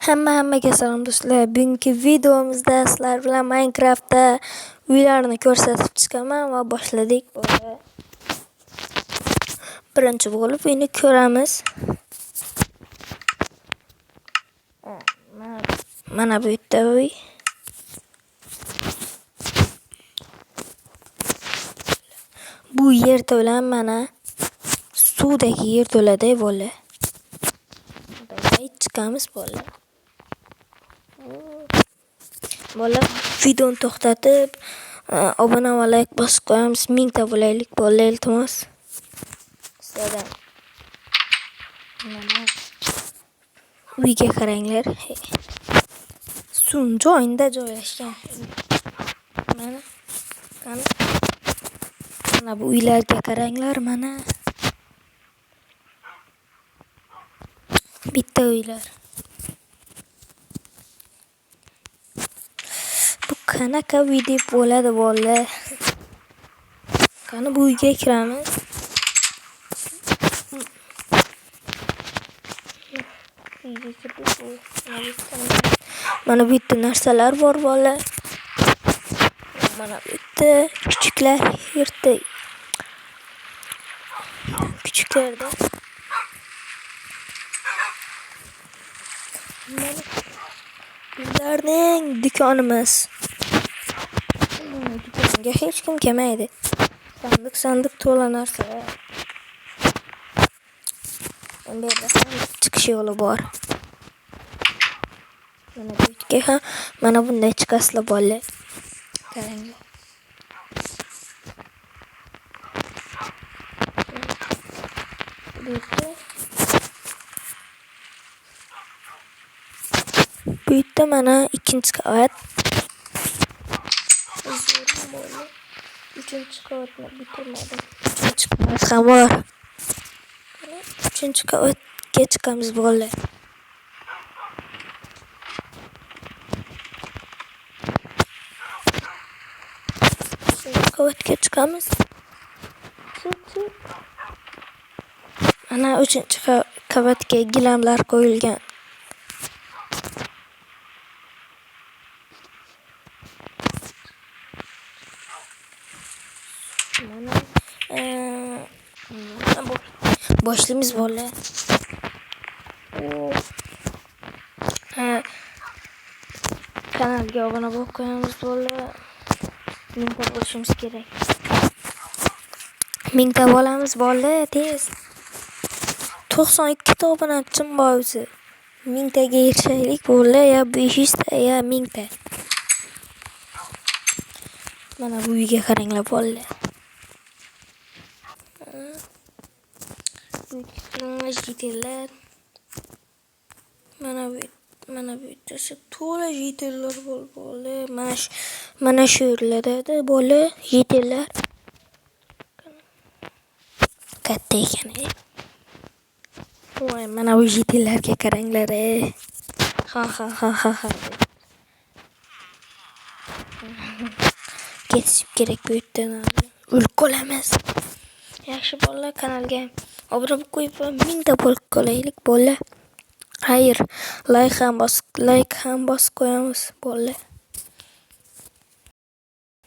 Hammaga salom do'stlar. Bugungi videomizda sizlar bilan Minecraftda uylarni ko'rsatib chiqaman va boshladik. Birinchi bo'lib uyni ko'ramiz. Mana bu yerda uy. Bu yerto'la mana suvdagi yerto'lada bola. Chiqamiz bola. Bola videoni to'xtatib, obuna va like bosib qo'yamiz. 1000 ta bo'laylik bola, iltimos. Sizlardan. Mana uyga qaranglar. Suv joyida joylashgan. Mana qani. Mana bu uylarga qaranglar, mana. Bitta uylar. Bu qanaqa uy deb bo'ladi bola. Qani bu uyga kiramiz. Uyga kirdik. Mana bu yerda narsalar bor bola. Mana bu yerda kuchuklar yerda. Kuchuklarda. Mana bizlarning do'konimiz. Do'konga hech kim kelmaydi. Sandiq sandiq to'la narsalar. Bu yerda chiqish yo'li bor. Mana bu yerga ham mana bunday chiqasizlar bola. Qaranglar. Bu yerda mana ikkinchi qavat. Uchinchi qavatni bitirmadim. Uchinchi qavat ham bor. Uchinchi qavatga chiqamiz bola. Uchinchi qavatga chiqamiz. Chiq. Mana uchinchi qavatga gilamlar qo'yilgan. Mana boshlaymiz bola. Kanalga obuna bo'lib qo'yamiz bola. 1000 ta bo'lishimiz kerak. 1000 ta bo'lamiz bola, tez. 92 ta obunachim bor o'zi. 1000 taga erishaylik bola, ya 500 ta ya 1000 ta. Mana bu uyga qaranglar bola. Jitellar. Mana bu yerda to'la jitellar bor bola. Mana shu yerlarda bola jitellar. Katta ekan. Voy, mana bu jitellarga qaranglar. Ha ha ha ha ha. Ketishib kerak bu yerdan. O'lib qolamiz. Yaxshi bolalar, kanalga obuna bo'lib qo'yib, 1000 ta bo'lib qolaylik bola. Xayr, like ham bosib qo'yamiz bola.